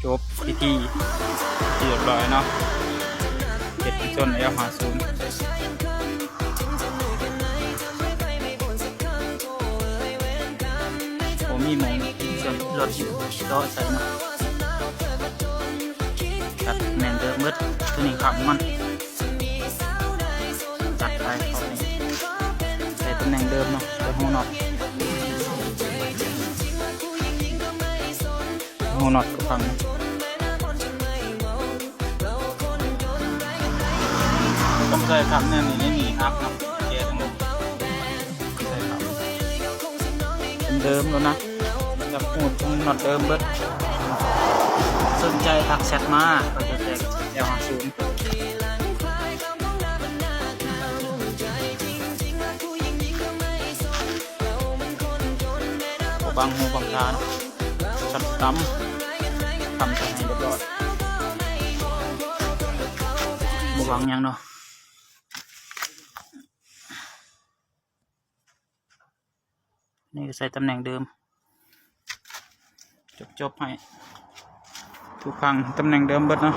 ຈົບພິທີເປັນທີ່ຮຽບຮ້ອຍເນາະ ເຮັດເປັນຊົນແອວຫ້າສູນ ບໍ່ມີໝ່ອງເຊື່ອມລົດເຈາະໃສ່ເນາະ ຕັດແໜ່ງເດີມໝົດ ໂຕນີ້ຂ້າງມັນ ຈັດໄປເຂົ້າໃນ ໃສ່ຕຳແໜ່ງເດີມເນາະ ໃສ່ຫົວນັອດ ຫົວນັອດກໍພັງ ຕ້ອງໃສ່ຄັບແນວນີ້ ໃນນີ້ຮັກເນາະ ແກະທັງໝົດ ໃສ່ຄັບເດີມໆ ໂລດນະ ຈັບຮູດຂອງນັອດເດີມເບິດ ສົນໃຈທັກແຊັດມາ ຂ້ອຍຈະແຈກແອວຫ້າສູນ ບໍ່ບັງຫູບັງຕາເນາະ ສັດຕຳ ທຳໃສ່ໃຫ້ຮຽບຮ້ອຍ ບໍ່ບັງຫຍັງເນາະ ນີ້ກໍໃສ່ຕຳແໜ່ງເດີມ ຈົບໆ ໃຫ້ທຸກຄັ້ງຕຳແໜ່ງເດີມເບິດເນາະ